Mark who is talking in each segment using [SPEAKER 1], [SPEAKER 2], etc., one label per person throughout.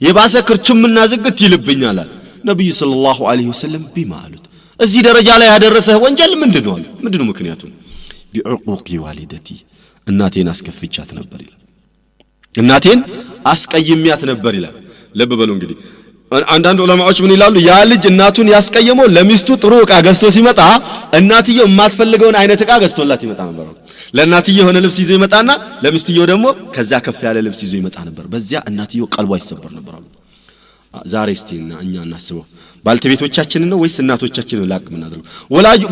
[SPEAKER 1] የባሰ ክርችምና ዝግት ይልብኛል አለ። ነብዩ صلى الله عليه وسلم ቢማ አሉት፣ እዚህ ደረጃ ላይ ያደረሰህ ወንጀል ምንድነው አሉ። ምንድነው ምክንያቱ? بعقوق والدتي እናቴን አስከፍቻት ነበር ይላል። እናቴን አስቀይሚያት ነበር ይላል። ልብ በሉ እንግዲህ አንዳንድ ዑለማዎች ምን ይላሉ? ያ ልጅ እናቱን ያስቀየመው ለሚስቱ ጥሩ ዕቃ ገዝቶ ሲመጣ እናትየው የማትፈልገውን አይነት ዕቃ ገዝቶላት ይመጣ ነበር። ለእናትየው የሆነ ልብስ ይዞ ይመጣና ለሚስትየው ደግሞ ከዛ ከፍ ያለ ልብስ ይዞ ይመጣ ነበር። በዚያ እናትየው ቀልቧ ይሰበር ነበር አሉ። ዛሬ እስቲ እኛ እናስበው፣ ባልተቤቶቻችንን ነው ወይስ እናቶቻችንን ላቅ የምናደርገው?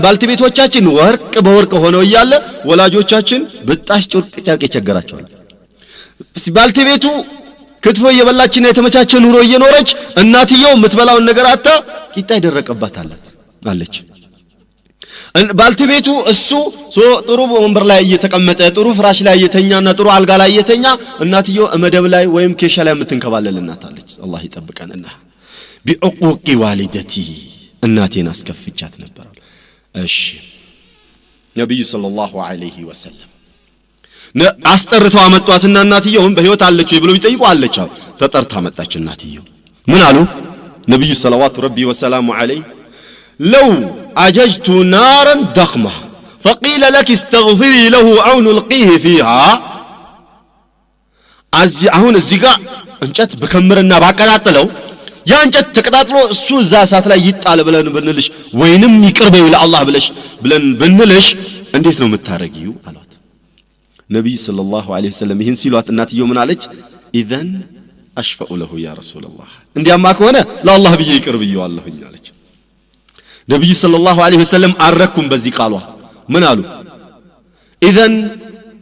[SPEAKER 1] ባልተቤቶቻችን ወርቅ በወርቅ ሆነው እያለ ወላጆቻችን ብጣሽ ጨርቅ ጨርቅ ይቸገራቸዋል። ባልተቤቱ ክትፎ እየበላችና የተመቻቸ ኑሮ እየኖረች እናትየው የምትበላውን ነገር አታ ቂጣ የደረቀባት አለች። ባልተቤቱ እሱ ጥሩ ወንበር ላይ እየተቀመጠ ጥሩ ፍራሽ ላይ እየተኛና ጥሩ አልጋ ላይ እየተኛ እናትየው መደብ ላይ ወይም ኬሻ ላይ የምትንከባለል እናት አለች። አላህ ይጠብቀንና بعقوق والدتي እናቴን አስከፍቻት ነበር። እሺ ነብዩ صلى الله عليه وسلم አስጠርተው አመጧትና እናትየውም በህይወት አለች ወይ ብለው ቢጠይቁ አለች አሉ። ተጠርታ መጣች እናትየው። ምን አሉ ነብዩ صلوات ربي وسلامه عليه? لو أججت نارا ضخمة فقيل لك استغفري له أو نلقيه فيها። አሁን እዚህ ጋር እንጨት ብከምርና ባቀጣጥለው ያ እንጨት ተቀጣጥሎ እሱ እዛ እሳት ላይ ይጣል ብለን ብንልሽ ወይንም ይቅር በይው ለአላህ ብለሽ ብለን ብንልሽ እንዴት ነው የምታረጊው አሏት። ነብዩ صلى الله عليه وسلم ይህን ሲሏት እናትየው ምን አለች? إذن أشفع له يا رسول الله፣ እንዲያማ ከሆነ ለአላህ ብዬ ይቅር ብዬዋለሁኝ አለች። ነብዩ صلى الله عليه وسلم አረኩም በዚህ ቃሏ። ምን አሉ? إذن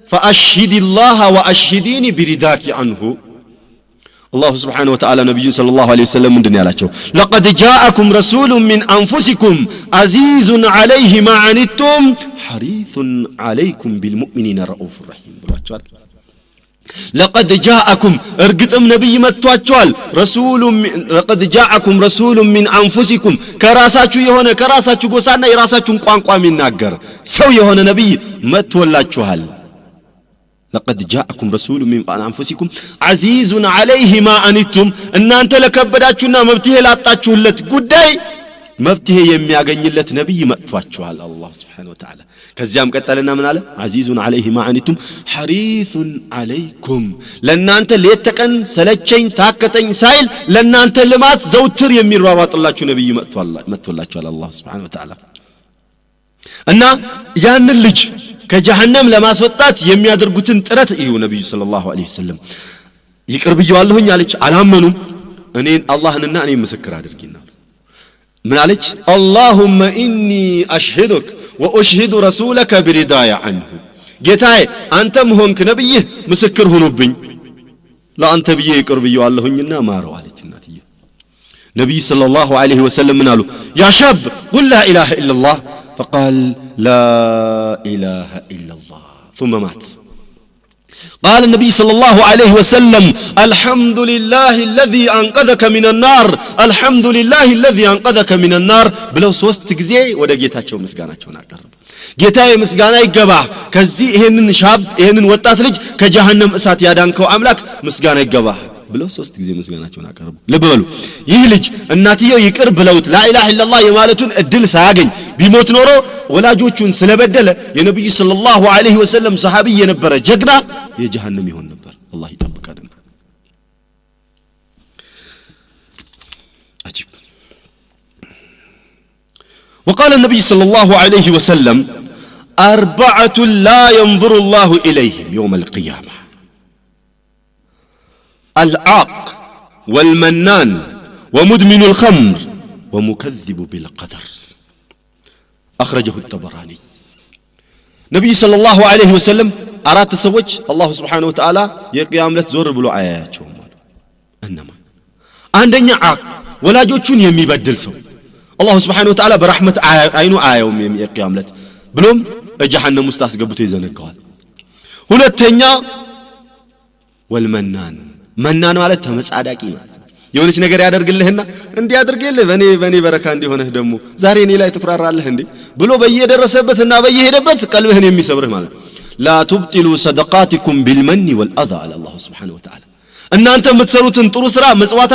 [SPEAKER 1] فأشهدي الله وأشهديني برضاك عنه። አላሁ سبحانه وتعالى ነቢዩን صلى الله عليه وسلم ምንድን ያላቸው? لقد جاءكم رسول من أنفسكم عزيز عليه ما عنتم حريص عليكم بالمؤمنين رءوف رحيم ብሏቸዋል። لقد جاءكم እርግጥም ነቢይ መጥቷቸዋል። لقد جاءكم رسول من أنفسكم ከራሳችሁ የሆነ ከራሳችሁ ጎሳና የራሳችሁን ቋንቋ የሚናገር ሰው የሆነ ነቢይ መጥቶላችኋል። لقد جاءكم رسول من أنفسكم عزيز عليه ما عنتم እናንተ ለከበዳችሁና መፍትሄ ላጣችሁለት ጉዳይ መፍትሄ የሚያገኝለት ነቢይ መጥቷችኋል አላህ سبحانه وتعالى። ከዚያም ቀጠለና ምን አለ? عزيز عليه ما عنتم حريص عليكم ለእናንተ ሌት ተቀን ሰለቸኝ ታከተኝ ሳይል ለእናንተ ልማት ዘውትር የሚሯሯጥላችሁ ነቢይ መጥቶላችኋል አላህ سبحانه وتعالى። እና ያንን ልጅ ከጀሃነም ለማስወጣት የሚያደርጉትን ጥረት እዩ። ነብዩ صلى الله عليه وسلم ይቅር ብየዋለሁኝ አለች። አላመኑም። እኔን አላህንና እኔን ምስክር አድርጊና ምን አለች? اللهم إني أشهدك وأشهد رسولك برضاي عنه። ጌታዬ አንተም ሆንክ ነብይህ ምስክር ሁኑብኝ፣ ለአንተ ብዬ ይቅር ብየዋለሁኝና ማረው አለች እናትየው። ነብዩ صلى الله عليه وسلم ምን አሉ? يا شاب قل لا إله إلا الله فقال لا إله إلا الله ثم مات። قال النبي صلى الله عليه وسلم الحمد لله الذي أنقذك من النار، الحمد لله الذي أنقذك من النار ብለው ሶስት ጊዜ ወደ ጌታቸው ምስጋናቸውን አቀረቡ። ጌታዬ ምስጋና ይገባህ፣ ከዚህ ይሄንን شاب ይሄንን ወጣት ልጅ ከጀሃነም እሳት ያዳንከው አምላክ ምስጋና ይገባህ ብለው ሶስት ጊዜ ምስጋናቸውን አቀረቡ። ልብ በሉ፣ ይህ ልጅ እናትየው ይቅር ብለውት لا إله إلا الله የማለቱን እድል ሳያገኝ ቢሞት ኖሮ ወላጆቹን ስለበደለ የነብዩ صلى الله عليه وسلم ሰሃቢ የነበረ ጀግና የጀሃነም ይሆን ነበር። አላህ ይጠብቀንና። አጂብ። وقال النبي صلى الله عليه وسلم أربعة لا ينظر الله إليهم يوم القيامة العاق والمنان ومدمن الخمر ومكذب بالقدر أخرجه الطبراني። ነቢዩ صلى الله عليه وسلم አራት ሰዎች አላሁ سبحانه وتعالى የቅያም ዕለት ዞር ብሎ አያያቸውም አሉ። እነማ? አንደኛ عاق ወላጆቹን የሚበድል ሰው አላሁ سبحانه وتعالى በረሕመት አይኑ አያየውም የቅያም ዕለት፣ ብሎም ጀሃነም ውስጥ አስገብቶ ይዘነጋዋል። ሁለተኛ والمنان፣ منان ማለት ተመጻዳቂ ማለት ነው። የሆነች ነገር ያደርግልህና እንዲህ አድርጌልህ በኔ በረካ እንዲሆነህ ደግሞ ዛሬ እኔ ላይ ትኩራራለህ እንዴ ብሎ በየደረሰበትና በየሄደበት ቀልብህን የሚሰብርህ ማለት ነው። لا تبطلوا صدقاتكم بالمن والأذى አለ አላሁ سبحانه وتعالى። እናንተ የምትሰሩትን ጥሩ ስራ መጽዋታ